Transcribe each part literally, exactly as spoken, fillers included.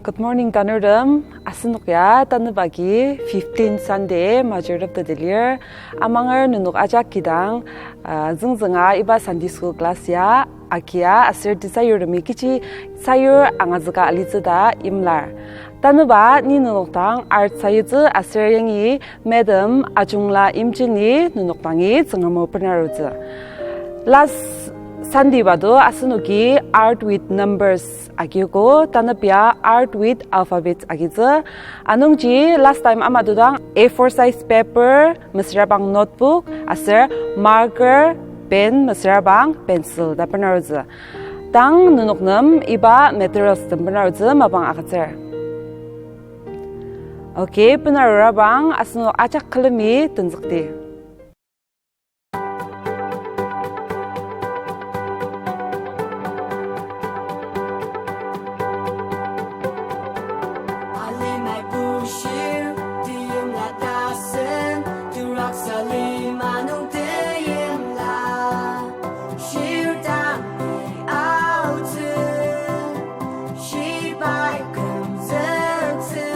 Good morning, tanurtem. Asenok ya tanüba agi fifteen Sunday majortep teti lir. Amanger nenok ajak kidang, ah, züngzünga iba Sunday school class ya agia aser tesayurtemi kechi sayur angazüka alitsü ta imlar. Tanüba ni nenok dang art sayutsü aser yangi Madam Ajungla Imchini nenok dangi Tsüngrem o benarutsü. Last Sunday bado asenoki art with numbers agiogo, tanüp ya art with alphabets agitsü. Anungji last time ama dodang A four size paper, mesüra bang notebook, aser marker, pen, mesüra bang pencil ta benarutsü. Tang nenok nem iba materials tem benarutsü mapang agütsür. Okay, benarura bang asenok ajak külemi tenzükdi. Alimai bushir, tiyimla tasen, turaksa lima nung tiyimla. Shir tang ni aotsü, shibai kümzüktsü,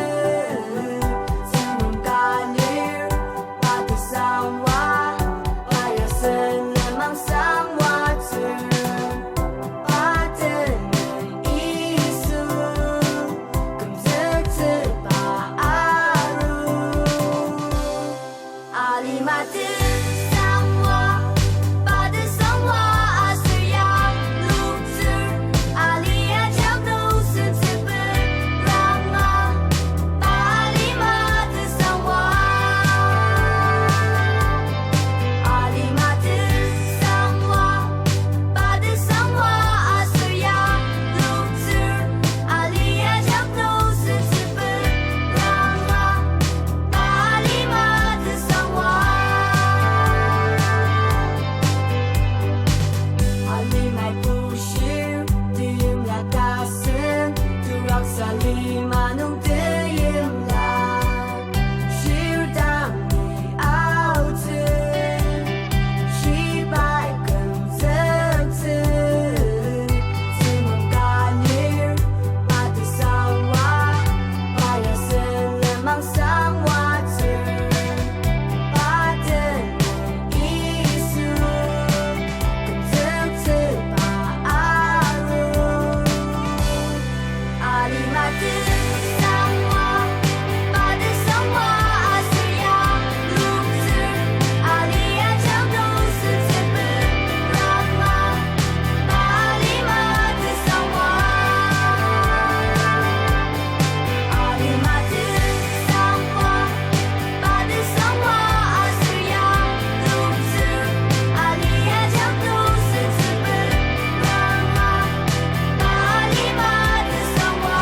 züngmung kalir, pa tesangwa, pa ya sen lenmang sangwatsü. Pa tenüng Yisu, kümzüktsüba aru. Alima tesangwa, pa tesangwa aser ya luktsür, ali ajak nung sentsüper ranga. Alima tesangwa. Alima tesangwa, pa tesangwa aser ya luktsür, ali ajak nung sentsüper ranga. Alima tesangwa. Alimai bushir, tiyimla tasen, turaksa lima nung tiyimla. Shir tang ni aotsü, shibai kümzüktsü, züngmung kalir, pa tesangwa, pa ya sen lenmang sangwatsü. Pa tenüng Yisu, kümzüktsüba aru. Alima tesangwa, pa tesangwa aser ya luktsür, ali ajak nung sentsüper ranga. Alima tesangwa. Alima tesangwa, pa tesangwa aser ya luktsür, ali ajak nung sentsüper ranga. Alima tesangwa.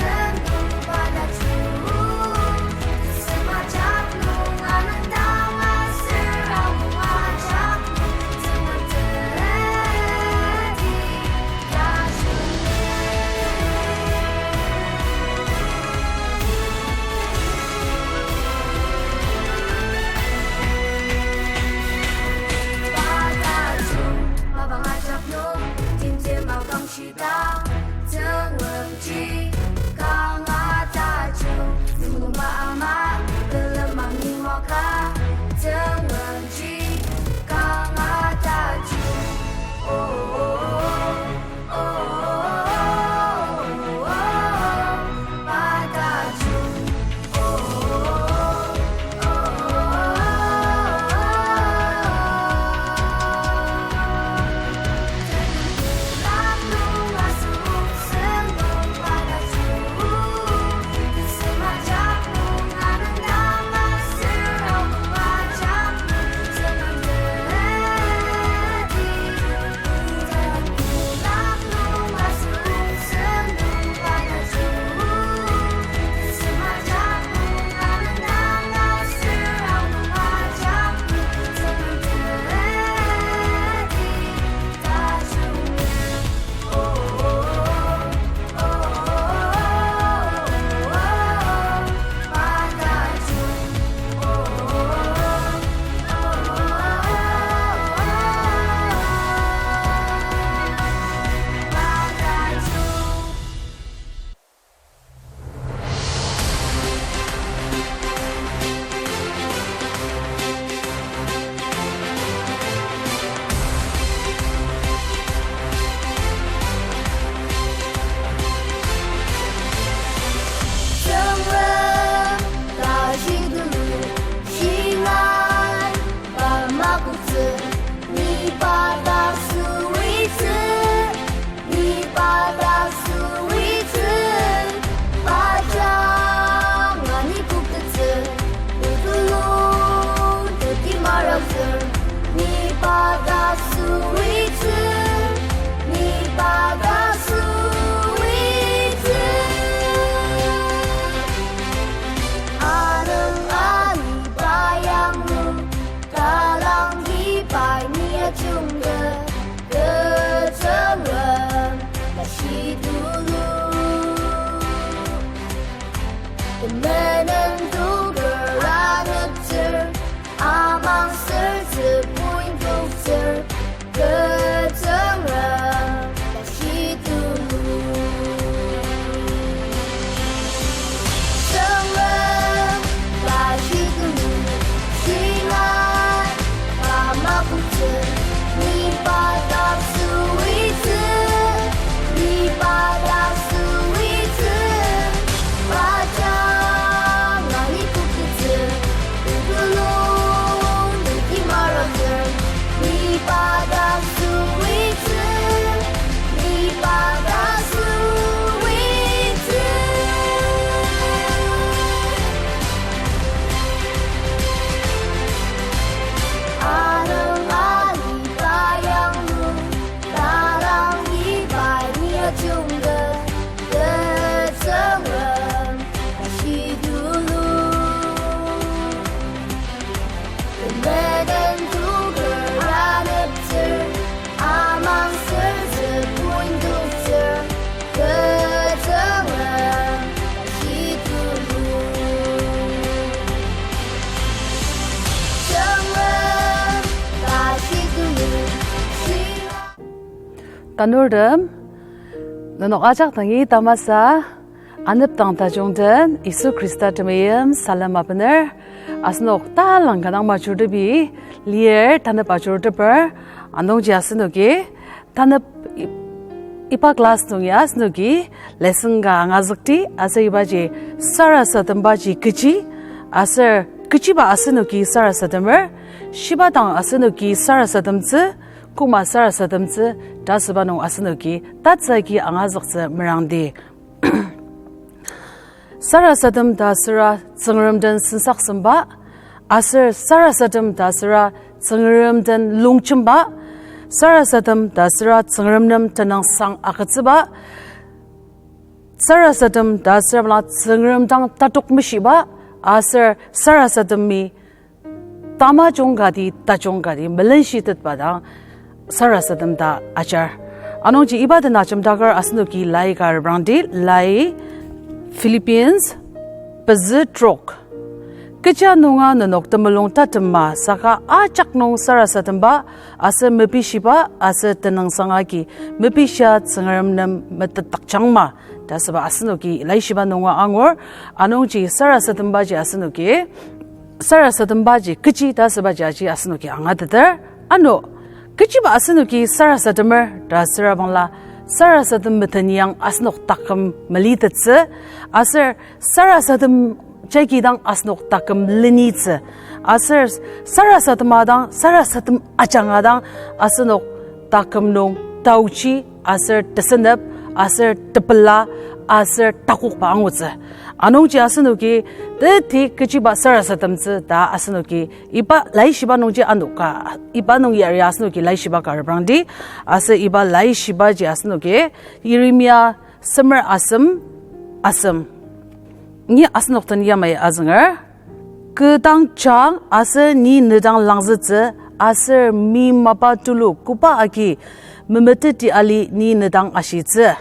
Shida, Tsüngremji kanga tajung, nungba ama, külemang ni waka. Tsüngremji kanga tajung, oh, oh, oh, oh, oh, oh, pa tajung. Tsüngrem, tashi tulu, shingai, pa makutsü, ni pa ta süitsü. Ni pa ta süitsü, pa jang ani koktettsü, utulu teti maraktsür. Ni pa ta süitsü, ni pa ta süitsü. Anung ani pa yanglu, talang ibai ni ajungke. Kü Tsüngrem, tashi tulu. Temenen tuker aneptsür, amang sürtsü point toktsür. Kü Tsüngrem, tashi tulu. Tsüngrem, tashi tulu, shingai, pa makutsü, ni pa ta süitsü, ni pa ta süitsü, pa jang Tanurtem, nenok ajak dangi tamasa, anepdang tajung den Yisu Khrista temeim salem abener, asenok talang ka dang majurtepi lir, tanep ajurteper, anungji asenoki, tanep i-, iba class nung ya asenoki lesson ka angazükti, aser ibaji sarasadembaji kechi, aser kechiba asenoki sarasademer, shiba dang asenoki sarasademtsü, koma sarasademtsü, ta asüba nung asenoki tatsüki angazüktsü merangdi. Sarasadem ta asüra Tsüngrem den sensaksemba, aser sarasadem ta asüra Tsüngrem den longjemba, sarasadem ta asüra Tsüngrem nem tenüngsang agütsüba, sarasadem ta asüra bangla Tsüngrem dang tatok meshiba, aser sarasademi tamajung kati, tajung kati, melenshi tetba dang sarasadem ta ajar. Anungji iba den ajemdaker asenoki lai ka reprangdi, lai Philippians pezü trok. Kecha nunga nenok temulung tatema saka ajak nung sarasademba, aser mepishiba, aser tenüngsang agi mepishia Tsüngrem nem metetdakjangma, ta asüba asenoki laishiba nunga angur. Anungji sarasadembaji asenoki, sarasadembaji kechi ta asübaji aji asenoki angateter. Ano, kechiba asenoki sarasademer ta asüra bangla, sarasadem meteniang asenok taküm melitettsü, aser sarasadem jagi dang asenok taküm lenitsü, aser sarasadema dang, sarasadem ajanga dang asenok taküm nung taochi, aser tesenep, aser tepela, aser takokba angutsü. Anungji asenoki teti kechiba sarasademtsü ta asenoki iba laishiba nungji anoka, iba nung yari asenoki laishiba ka reprangdi, aser iba laishibaji asenoki Yeremia semer asem, asem. Ni asenok den yamai azünger. Kü dang jang aser ni ne dang langzütsü, aser mi mapa tulu koba agi memeteti ali ni ne dang ashitsü,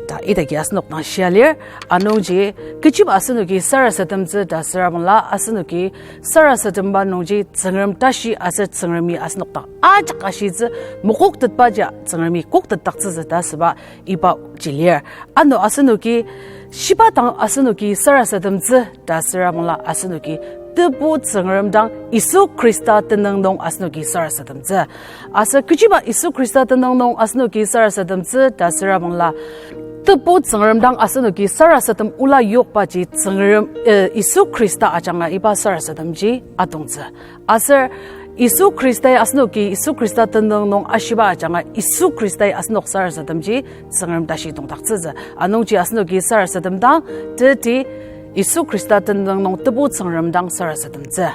ta idaki asenok dang shia lir. Anungji kechiba asenoki sarasademtsü ta asüra bangla, asenoki sarasademba nungji Tsüngrem tashi aser Tsüngremi asenok dang ajak ashitsü, mokoktetbaji Tsüngremi koktetdaktsütsü ta asüba ibaji lir. Ano asenoki, shiba dang asenoki sarasademtsü ta asüra bangla asenoki Tebu Tsüngrem dang Yisu Khrista tenüng nung asenoki sarasademtsü. Aser kechiba Yisu Khrista tenüng nung asenoki sarasademtsü ta asüra bangla, Tebu Tsüngrem dang asenoki sarasadem ola yokbaji Tsüngrem, eh, Yisu Khrista ajanga iba sarasademji atongtsü. Aser Yisu Khristai asenoki Yisu Khrista tenüng nung ashiba ajanga Yisu Khristai asenok sarasademji Tsüngrem tashi tongdaktsütsü. Anungji asenoki sarasadem dang, teti Yisu Khrista tenüng nung Tebu Tsüngrem dang sarasademtsü.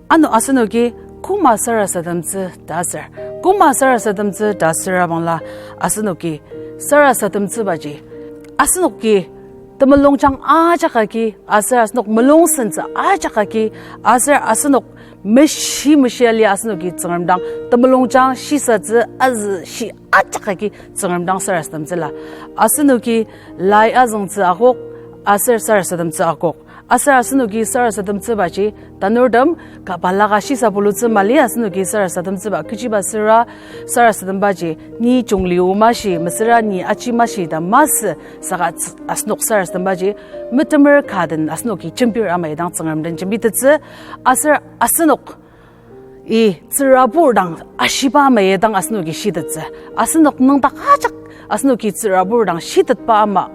Ano asenoki koma sarasademtsü ta asür. Koma sarasademtsü ta asüra bangla asenoki sarasademtsübaji asenoki temulungjang ajak agi, aser asenok mulung sentsü ajak agi, aser asenok meshi meshi ali asenoki Tsüngrem dang temulungjang shisatsü azü shi ajak agi Tsüngrem dang sarasademtsüla. Asenoki lai azüngtsü akok, aser sarasademtsü akok. Aser asenoki sarasademtsübaji, tanurtem, ka balaka shisa pulutsü mali asenoki sarasademtsüba, kechiba süra sarasadembaji, ni jungli o mashi, mesüra ni aji mashi ta masü, saka ts-, asenok sarasadembaji, metemer ka den asenoki jembir ama idang Tsüngrem den jembitettsü, aser asenok i tsürabur dang ashiba ama idang asenoki shitettsü, asenok nüngdak ajak asenoki tsürabur dang shitetba ama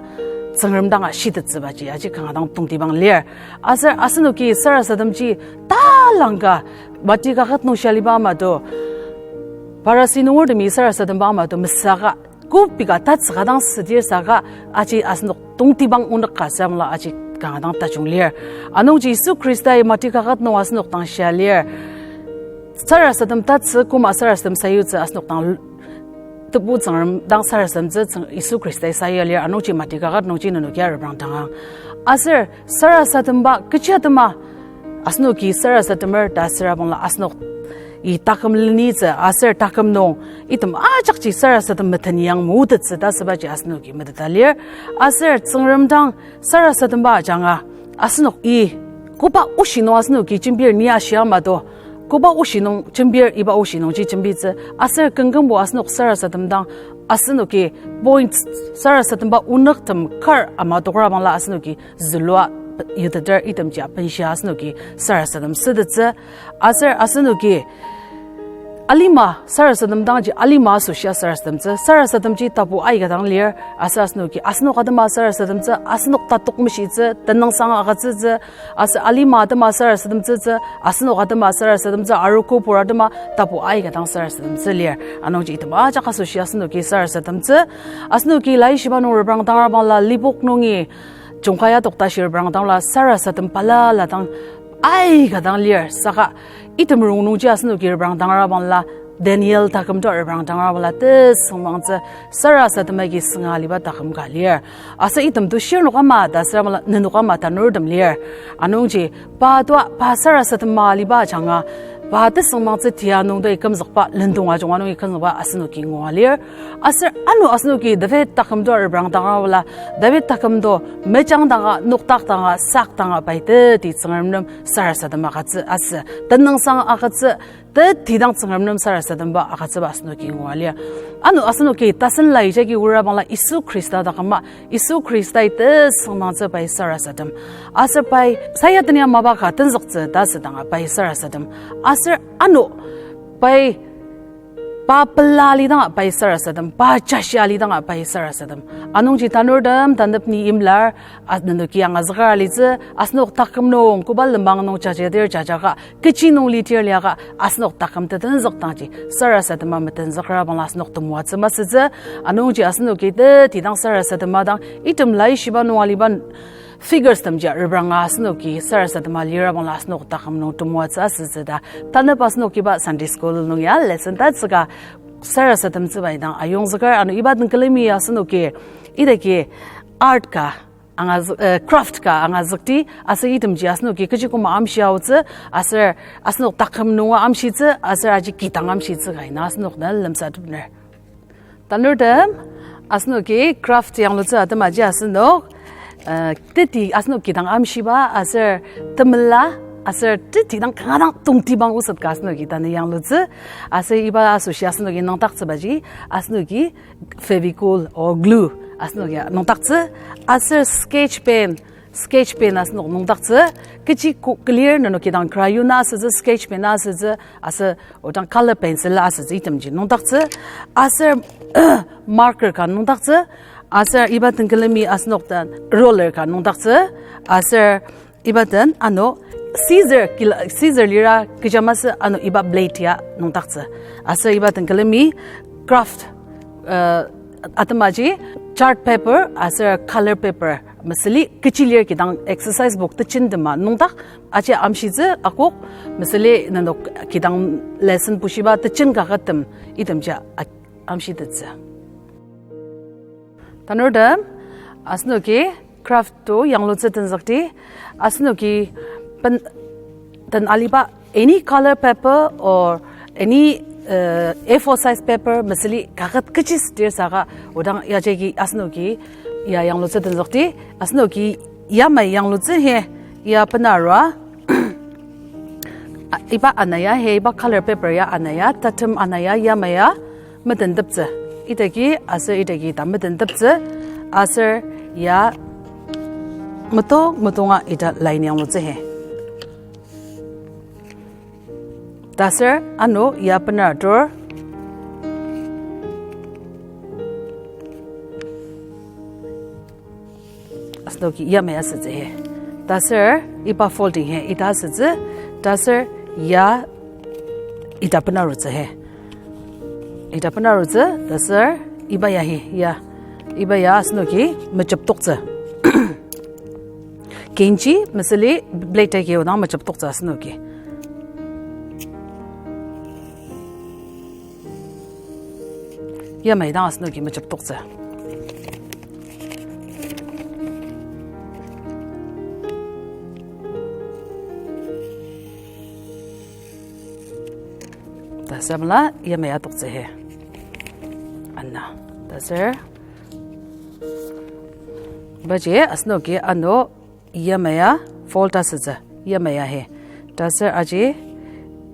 Tsüngrem dang ashitettsübaji aji kanga dang tongtibang lir. Aser asenoki sarasademji talangka Mati kaket nung shia aliba ama to, Pharisi nungertemi sarasademba ama to mesüaka, kopika tatsüka dang südir saka aji asenok tongtibang onük ka samla aji kanga dang tajung lir. Anungji Yisu Khristai Mati kaket nung asenok dang shia lir. Sarasadem tatsü koma sarasadem sayutsü asenok dang Tebu Tsüngrem dang sarasademtsü Tsüng-, Yisu Khristai sayu lir, anungji Mati kaket nungji nenoki areprang dangang. Aser sarasademba kechi atema asenoki sarasademer ta asüra bangla asenok i taküm lenitsü aser taküm nung item ajakji sarasadem meteni yang motettsü ta asübaji asenoki meteta lir. Aser Tsüngrem dang sarasademba ajanga asenok i koba oshi nung asenoki jembir ni ashia ama to, koba oshi nung jembir iba oshi nungji jembitsü, aser kengkengbo asenok sarasadem dang asenoki points sarasademba onüktem kar ama tokra bangla asenoki zülua yuteter itemji abenshia asenoki sarasadem sütettsü. Aser asenoki alima sarasadem dangji alima asoshia sarasademtsü. Sarasademji tapu aika dang lir. Aser asenoki asenok atema sarasademtsü, asenok tatok meshitsü, tenüngsang agütsütsü, aser alima atema sarasademtsütsü, asenok atema sarasademtsü, arogo pur atema tapu aika dang sarasademtsü lir. Anungji item ajak asoshi asenoki sarasademtsü. Asenoki laishiba nung reprang dangra bangla lipok nungi jungkaya toktashi reprang dangla sarasadem balala dang aika dang lir. Saka item rongnungji asenoki reprang dangra bangla Daniel taküm to reprang dangra bangla tesüngmangtsü sarasadem agi sünga aliba taküm ka lir. Aser item to shirnok ama ta sür bangla nenok ama tanurtem lir. Anungji pa to pa sarasadema aliba ajanga pa tesüngmangtsü tia nung to ikümzükba lendong ajunga nung ikümzükba asenoki ngua lir. Aser ano asenoki David taküm to reprang dangra bangla David taküm to mejang danga, nokdak danga, sak danga pai teti Tsüngrem nem sarasadem agütsü asü, tenüngsang agütsü, tetidang Tsüngrem nem sarasademba agütsüba asenoki ngua lir. Ano asenoki tasen lai jagi ora bangla Yisu Khrista taküma, Yisu Khristai tesüngmangtsü pai sarasadem. Aser pai sayatenya mapa ka tenzüktsü ta asüdanga pai sarasadem. Aser ano pai pa pela alidanga pai sarasadem, pa jashi alidanga pai sarasadem. Anungji tanurtem tanep ni imlar, a- nenoki angazükar alitsü, asenok taküm nung koba lenmang nung jajadir jajaka, kechi nung litir liaka, asenok taküm tetenzükdangji sarasadema metenzükra bangla asenok temoatsü masütsü. Anungji asenoki tetidang sarasadema dang item laishiba nung aliba figures temji repranga asenoki sarasadema lira bangla asenok taküm nung temoatsü asütsü ta. Tanep asenoki iba Sunday school nung ya lesson tatsüka sarasademtsüba idang ayongzüker. Ano iba den külemi asenoki idaki art ka angaz- eh, craft ka angazükti aser itemji asenoki kechi küma amshi aotsü aser asenok taküm nunga amshitsü aser aji kidang amshitsü ka ina asenok den lemsatepner. Tanurtem, asenoki craft yanglutsü atemaji asenok, eh, teti asenok kidang amshiba aser temela aser teti dang kanga dang tongtibang oset ka asenoki tanü yanglutsü. Aser iba asoshi asenoki nüngdaktsübaji asenoki Fevicol or glue asenoki nüngdaktsü. Aser sketch pen, sketch pen asenok nüngdaktsü. Kechi ko- clear nenoki dang crayon asütsü, sketch pen asütsü, aser odang color pencil asütsü itemji nüngdaktsü. Aser marker ka nüngdaktsü. Aser iba den külemi asenok den ruler ka nüngdaktsü. Aser iba den ano scissor kila, scissor lira kecha masü ano iba blade ya nüngdaktsü. Aser iba den külemi craft, eh, atemaji chart paper aser color paper mesüli kechi lir kidang exercise book techendema nüngdak aji amshitsü akok mesüli nenok kidang lesson pushiba techen kakettem itemji a- amshitettsü. Tanurtem, asenoki craft to yanglutsü tenzükti, asenoki pen- den aliba any color paper or any, uh, A four size paper mesüli kaket kechi südir saka odang yajagi asenoki ya yanglutsü tenzükti, asenoki yamai yanglutsü he ya benarua. Iba ana ya he iba color paper ya ana ya tatem ana ya yamai ya metenteptsü. Idaki aser idaki ta metenteptsü. Aser ya metong metonga ita line yanglutsü he. Taser ano ya benarutur. Asenoki yamai asütsü he. Taser iba folding he ita asütsü. Taser ya ita benarutsü he. Ita benarutsü, taser iba ya he, ya. Iba ya asenoki mejeptoktsü. Kenji mesüli blade agi odang mejeptoktsü asenoki. Yamai dang asenoki mejeptoktsü. Taser mela yamai atoktsü he. Ana. Taser baji asenoki ano yamai ya fold asütsü, yamai ya he. Taser aji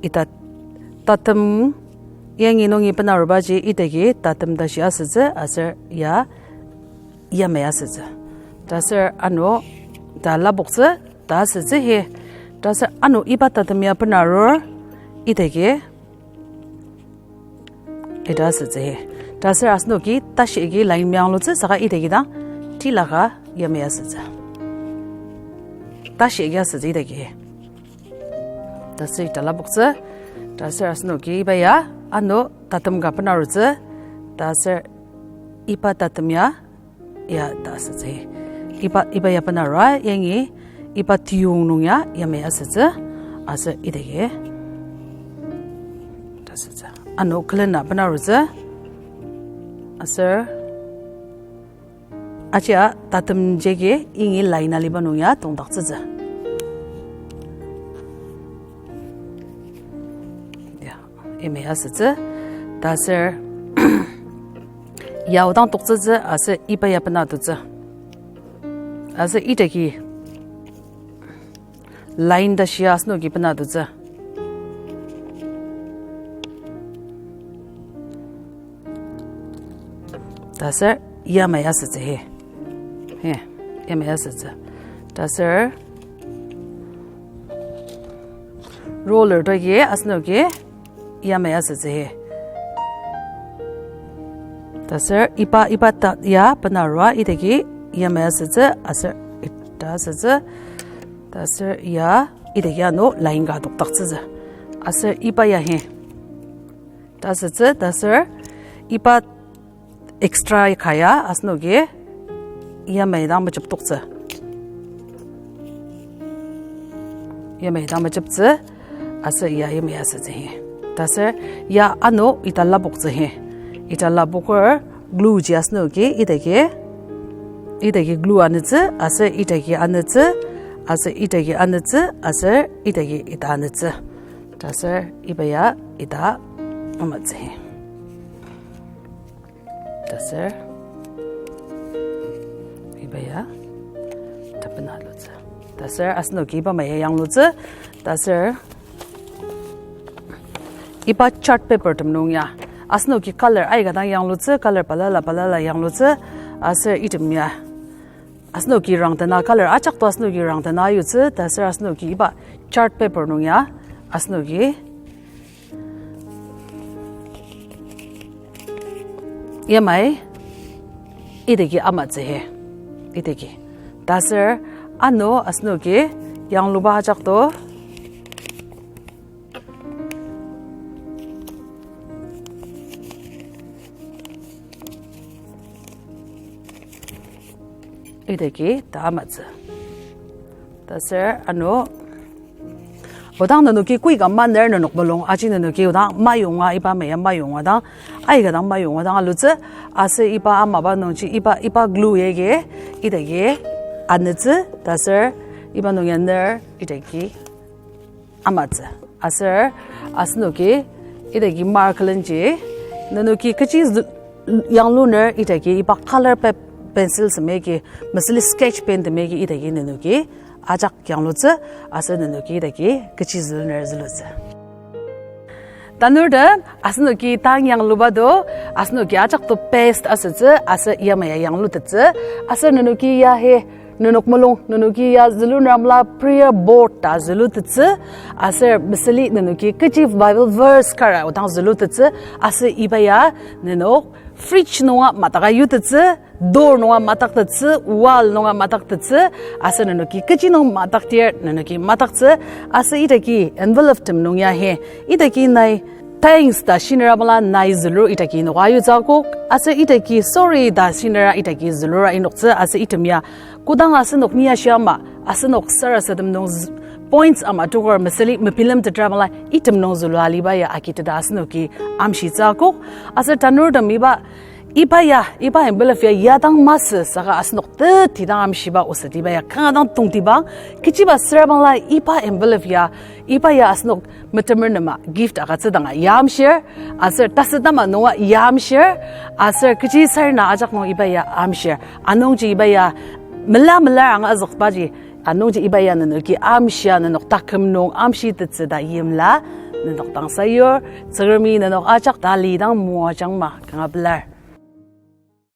ita tatem Yangi nungi benarubaji idaki tatem tashi asütsü aser ya yamai asütsü. Taser ano ta lapoktsü ta asütsü he. Taser ano iba tatem ya benarur idaki ita asütsü he. Taser asenoki tashi agi line meanglutsü saka idaki dang tilaka yamai asütsü. Tashi agi asütsü idaki he. Taser ita lapoktsü. Taser asenoki iba ya ano tatem ka benarutsü. Taser iba tatem ya, ya ta asütsü. Iba, iba ya benarua, yangi iba tiyong nung ya yamai asütsü. Aser idaki ta asütsü. Ano külena benarutsü. Aser ajia tatem jagi yangi line aliba nung ya tongdaktsütsü. Ya, yamai asütsü. Taser ya odang toktsütsü aser iba ya benatutsü. Aser idaki line ta shia asenoki benatutsü. Taser yamai asütsü he. He, yamai asütsü. Taser roller toki asenoki yamai asütsü he. Taser iba, iba ta ya benarua idaki yamai asütsü aser ita asütsü. Taser ya idaki ano line ka tokdaktsütsü. Aser iba ya he ta asütsü, taser iba extra ka ya asenoki yamai dang mejeptoktsü. Yamai dang mejeptsü, aser ya yamai asütsü he. Taser ya ano ita lapoktsü he. Ita lapoker glue ji asenoki idaki, idaki glue anütsü, aser idaki anütsü, aser idaki anütsü, aser idaki ita anütsü. Taser iba ya ita amatsü he. Taser iba ya tapena alutsü. Taser asenoki iba ama ya yanglutsü. Taser iba chart paper tem nung ya asenoki color aika dang yanglutsü, color balala balala yanglutsü. Aser item ya asenoki rangtena, color ajak to asenoki rangtena yutsü. Taser asenoki iba chart paper nung ya asenoki yamai idaki amatsü he. Idaki. Taser ano asenoki yangluba ajak to idaki ta amatsü. Taser ano odang nenoki koika maner nenok mulung aji nenoki odang mayonga iba ama ya mayonga dang, aika dang mayonga dang alutsü, aser iba amaba nungji iba, iba glue yagi idaki anütsü, taser iba nung ya ner idaki amatsü. Aser asenoki idaki mark külenji nenoki kechi zü-, yangluner idaki iba color pe-, pencil temagi, mesüli sketch pen temagi idaki nenoki ajak yanglutsü, aser nenoki idaki kechi züluner zülutsü. Tanurtem, asenoki tang yangluba do, asenoki ajak to paste asütsü, aser yamai ya yanglutettsü, aser nenoki ya he, nenok mulung, nenoki ya zülunera mela prayer board ta zülutettsü, aser mesüli nenoki kechi Bible verse kara odang zülutettsü, aser iba ya nenok fridge nunga mataka yutettsü, door nunga mataktettsü, wall nunga mataktettsü, aser nenoki kechi nung matakdir nenoki mataktsü, aser idaki envelope tem nung ya he, idaki nai thanks ta shinera mela nai zülur idaki inoka yutsü akok, aser idaki sorry ta shinera idaki zülura inoktsü, aser item ya kodang asenok ni ashia ama, asenok sarasadem nung z-, points ama tokor mesüli mebilemtetra mela item nung zülua aliba ya agiteta asenoki amshitsü akok, aser tanurtem iba iba ya, iba envelope ya yadang masü saka asenok teti dang amshiba oset iba ya kanga dang tongtibang, kechiba süra bangla iba envelope ya, iba ya asenok metemer nema gift agütsüdanga ya amshir, aser tasü tama nunga ya amshir, aser kechi sarena ajak nung iba ya amshir. Anungji iba ya mela mela anga azükbaji, anungji iba ya nenoki amshia nenok taküm nung amshitettsü ta yimla. nenok dang sayur, Tsüngremi nenok ajak tali dang moajangma kanga pelar.